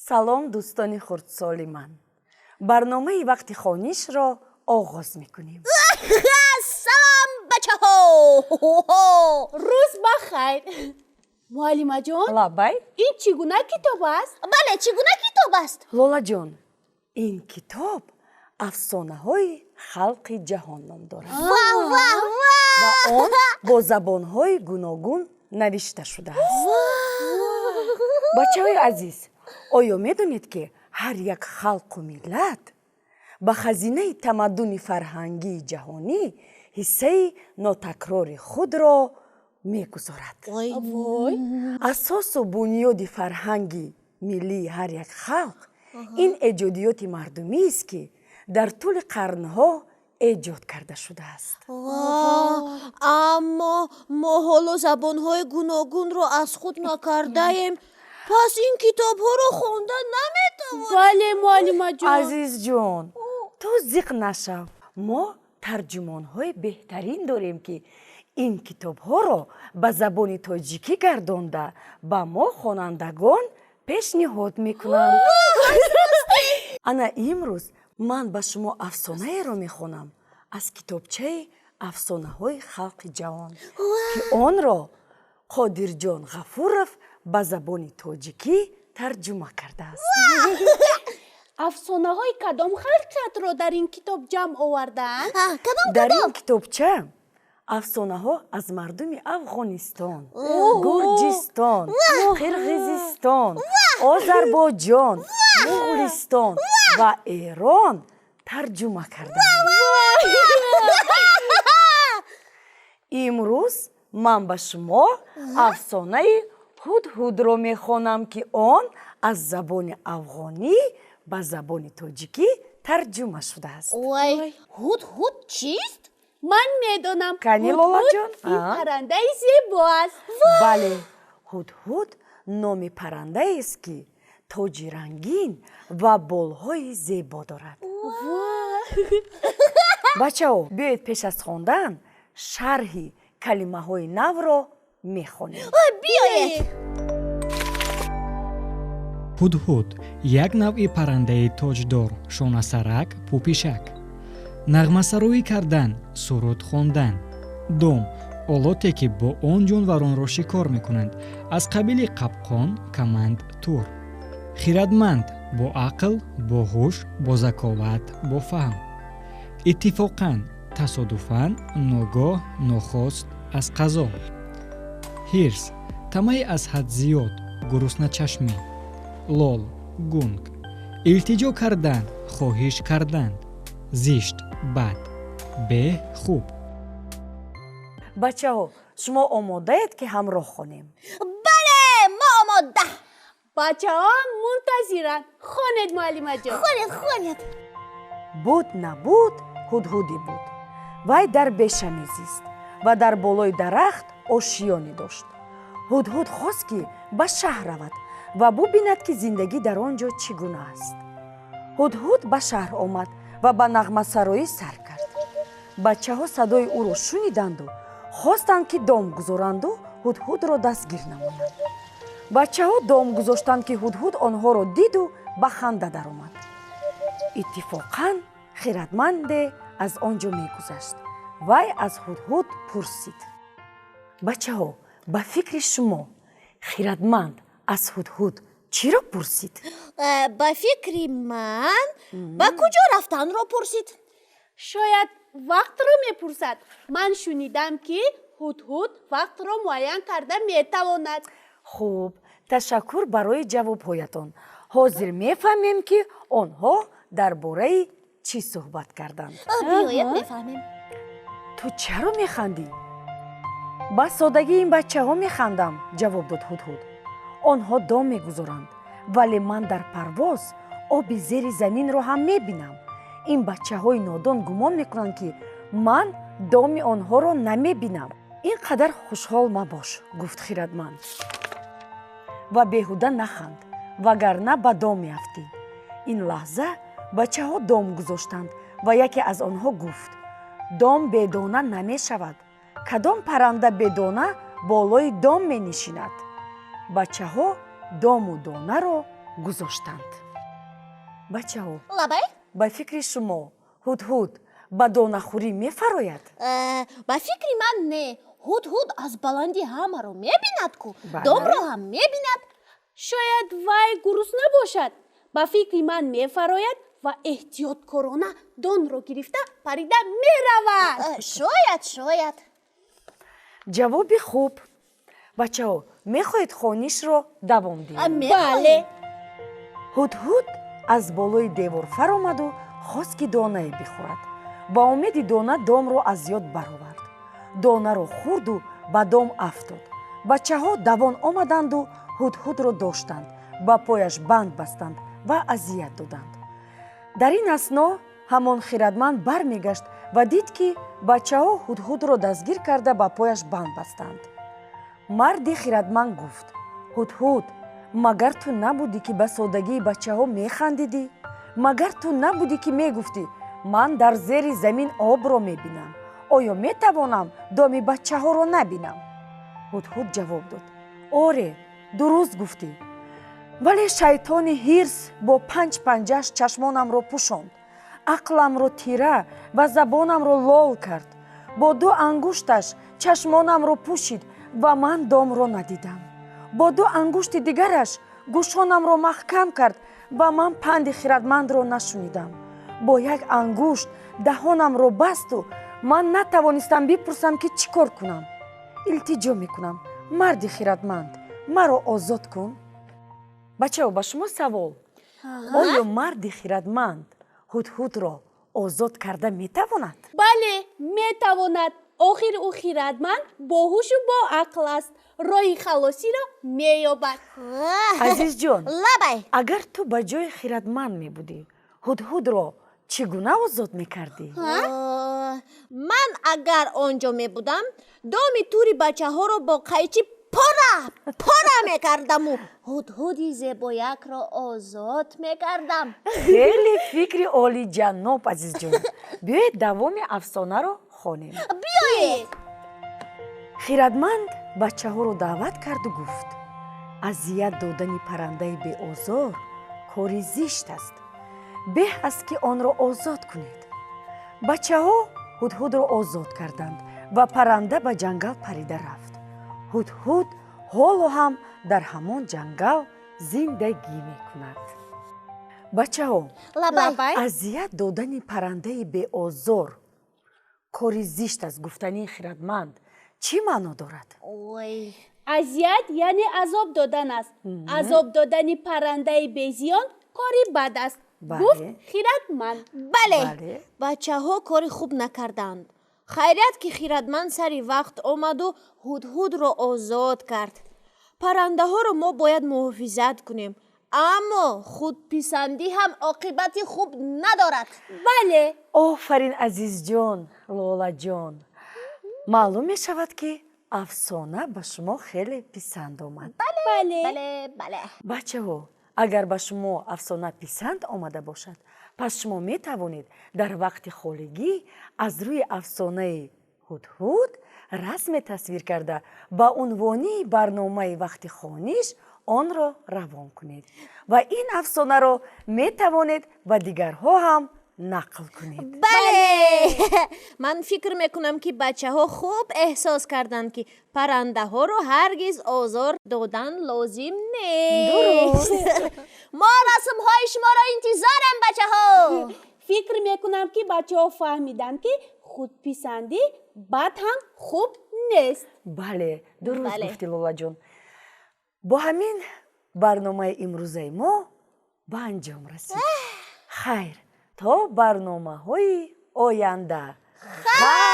Салом, дӯстони хурдсоли ман. Барномаи вақти хонишро оғоз мекунем. Салом, бачаҳо! Рӯз ба хайр, муаллимаҷон. Лаббай. Ин чӣ гуна китоб аст? Бале, чӣ гуна китоб аст? Лолаҷон, ин китоб «Афсонаҳои халқи ҷаҳон» ном дорад Ва, ва, ва! ва он бо забонҳои гуногун навишта шудааст. Бачаҳои азиз, оё медонед, ки ҳар як халқу миллат ба хазинаи тамаддуни фарҳангии ҷаҳонӣ ҳиссаи нотакрори худро мегузорад? Вой! Асосу бунёди фарҳанги миллии ҳар як халқ ин эҷодиёти мардумист, ки дар тӯли қарнҳо эҷод карда шудааст. Аммо мо ҳоло забонҳои гуногунро аз худ накардаем, пас ин китобҳоро хонда наметавонем. Бале, муаллимаҷон. Азизҷон, ту зиқ нашав. Мо тарҷумонҳои беҳтарин дорем, ки ин китобҳоро ба забони тоҷикӣ гардонда, ба мо хонандагон пешниҳод мекунанд. Ана имрӯз ман ба шумо афсонаеро мехонам аз китобчаи «Афсонаҳои халқи ҷаҳон», ки онро Қодирҷон Ғафуров ба забони тоҷикӣ тарҷума кардааст. Афсонаҳои кадом халқиятро дар ин китоб ҷамъ овардаанд? Кадом? Дар ин китобча афсонаҳо аз мардуми Афғонистон, Гурҷистон, Қирғизистон, Озарбойҷон, Муғулистон ва Эрон тарҷума кардаанд. Имрӯз ман ба шумо афсонаи Ҳудҳудро мехонам, ки он аз забони афғонӣ ба забони тоҷикӣ тарҷума шудааст. Ой, ҳудҳуд чист? Ман медонам. Кани, Ҳудҳуд Лолаҷон? ин А? паррандаи зебо аст. Бале, ҳудҳуд номи паррандаест, ки тоҷи рангин ва болҳои зебо дорад. Бачаҳо, биёед, пеш аз хондан шарҳи калимаҳои навро мехонем. Биёед. Ҳудҳуд як навъи паррандаи тоҷдор, шонасарак, пӯпишак. Нағмасароӣ кардан, суруд хондан. Дом олоте, ки бо он ҷонваронро шикор мекунанд, аз қабили қапқон, каманд, тур. Хирадманд, бо ақл, бо ҳуш, бо заковат, бо фаҳм. Иттифоқан, тасодуфан, ногоҳ, нохост, аз қазо. Ҳирс, тамаъи аз ҳад зиёд, гурусначашмӣ. Лол, гунг. Илтиҷо кардан, хоҳиш кардан. Зишт, бад, беҳ, хуб. Бачаҳо, шумо омодаед, ки ҳамроҳ хонем? Бале, мо омода. Бачаҳо мунтазиранд. Хонед, муаллимаҷон. Хонед, хонед. Буд набуд, ҳудҳуде буд. Вай дар беша мезист ва дар болои дарахт ошиёне дошт. Ҳудҳуд хост, ки ба шаҳр равад ва бубинад, ки зиндагӣ дар он ҷо чӣ гуна аст. Ҳудҳуд ба шаҳр омад ва ба нағмасароӣ сар кард. Бачаҳо садои ӯро шуниданду хостанд, ки дом гузоранду ҳудҳудро дастгир намоянд. Бачаҳо дом гузоштанд, ки ҳудҳуд онҳоро диду ба ханда даромад. Иттифоқан хиратманде аз он ҷо мегузашт. Вай аз ҳудҳуд пурсид. Бачаҳо, ба фикри шумо, хиратманд аз ҳудҳуд чиро пурсид? Ба фикри ман, ба куҷо рафтанро пурсид. Шояд вақтро мепурсад. Ман шунидам, ки ҳудҳуд вақтро муайян карда метавонад. Хуб, ташаккур барои ҷавобҳоятон. Ҳозир мефаҳмем, ки онҳо дар бораи чӣ суҳбат карданд. Биёед, мефаҳмем. Ту чаро механдӣ? Ба содагии ин бачаҳо механдам, ҷавоб дод ҳудҳуд. Онҳо дом мегузоранд, вале ман дар парвоз оби зери заминро ҳам мебинам. Ин бачаҳои нодон гумон мекунанд, ки ман доми онҳоро намебинам. Ин қадар хушҳол мабош, гуфт хиратманд, ва беҳуда наханд, вагарна ба дом меафтӣ. Ин лаҳза бачаҳо дом гузоштанд ва яке аз онҳо гуфт: дом бедона намешавад. Кадом парранда бедона болои дом менишинад? Бачаҳо дому донаро Гузоштанд. Бачаҳо, Лабай. ба фикри шумо, ҳудҳуд ба донахӯрӣ мефарояд? Ба фикри ман, не. Ҳудҳуд аз баландӣ ҳамаро мебинад ку. Бале. Домро ҳам мебинад. Шояд вай гурусна бошад. Ба фикри ман, мефарояд ва эҳтиёткорона донро гирифта парида меравад. Шояд, шояд. Ҷавоби хуб. Бачаҳо, мехоҳед хонишро давом диҳем? Бале. Ҳудҳуд аз болои девор фаромаду хост, ки донае бихӯрад. Ба умеди дона домро аз ёд баровард. Донаро хӯрду ба дом афтод. Бачаҳо давон омаданду ҳудҳудро доштанд, ба пояш банд бастанд ва азият доданд. Дар ин асно ҳамон хирадманд бармегашт ва дид, ки бачаҳо ҳудҳудро дастгир карда, ба пояш банд бастанд. Марди хирадманд гуфт: «Ҳудҳуд, магар ту набудӣ, ки ба содагии бачаҳо механдидӣ? Магар ту набудӣ, ки мегуфтӣ: ман дар зери замин обро мебинам, оё метавонам доми бачаҳоро набинам?» Ҳудҳуд ҷавоб дод: «Оре, дуруст гуфтӣ, вале шайтони ҳирс бо панҷ панҷаш чашмонамро пӯшонд, ақламро тира ва забонамро лол кард. Бо ду ангушташ чашмонамро пӯшид ва ман домро надидам. Бо ду ангушти дигараш гӯшонамро маҳкам кард ва ман панди хирадмандро нашунидам. Бо як ангушт даҳонамро басту ман натавонистам бипурсам, ки чӣ кор кунам. Илтиҷо мекунам, марди хирадманд, маро озод кун». Бачаҳо, ба шумо савол: оё марди хирадманд ҳудҳудро озод карда метавонад? Бале, метавонад. Охир ӯ хирадманд, боҳушу боақл аст, роҳи халосиро меёбад. Азизҷон, Лабай. агар ту ба ҷои хирадманд мебудӣ, ҳудҳудро чӣ гуна озод мекардӣ? Ман агар он ҷо мебудам, доми тури бачаҳоро бо қайчи пора пора мекардаму ҳудҳуди зебоякро озод мекардам. Хеле фикри олиҷаноб, азизҷон. Биёед, давоми афсонаро хонем. Биёед. Хирадманд бачаҳоро даъват карду гуфт: «Азият додани паррандаи беозор кори зишт аст. Беҳ аст, ки онро озод кунед». Бачаҳо ҳудҳудро озод карданд ва парранда ба ҷангал парида рафт. Ҳудҳуд ҳоло ҳам дар ҳамон ҷангал зиндагӣ мекунад. Бачаҳо, Лабай. азият додани паррандаи беозор кори зишт аст гуфтании хирадманд чӣ маъно дорад? Ой. Азият яъне азоб додан аст. Азоб додани паррандаи безиён кори бад аст, гуфт хирадманд. Бале. Бачаҳо кори хуб накарданд. Хайрият, ки хирадманд сари вақт омаду ҳудҳудро озод кард. Паррандаҳоро мо бояд муҳофизат кунем, аммо худписандӣ ҳам оқибати хуб надорад. Бале. Офарин, азизҷон, Лолаҷон. Маълум мешавад, ки афсона ба шумо хеле писанд омад. Бале. Бале, бале. Бачаҳо, агар ба шумо афсона писанд омада бошад, пас шумо метавонед дар вақти холигӣ аз рӯи афсонаи ҳудҳуд расме тасвир карда, ба унвони барномаи вақти хониш онро равон кунед ва ин афсонаро метавонед ба дигарҳо ҳам нақл кунед. Бале, ман фикр мекунам, ки бачаҳо хуб эҳсос карданд, ки паррандаҳоро ҳаргиз озор додан лозим нест. Мо расмҳои шуморо интизорем, бачаҳо. Фикр мекунам, ки бачаҳо фаҳмиданд, ки худписандӣ бад ҳам хуб нест. Бале, дуруст гуфтӣ, Лолаҷон. Бо ҳамин барномаи имрӯзаи мо ба анҷом расид. Хайр, то барномаҳои оянда. Хайр.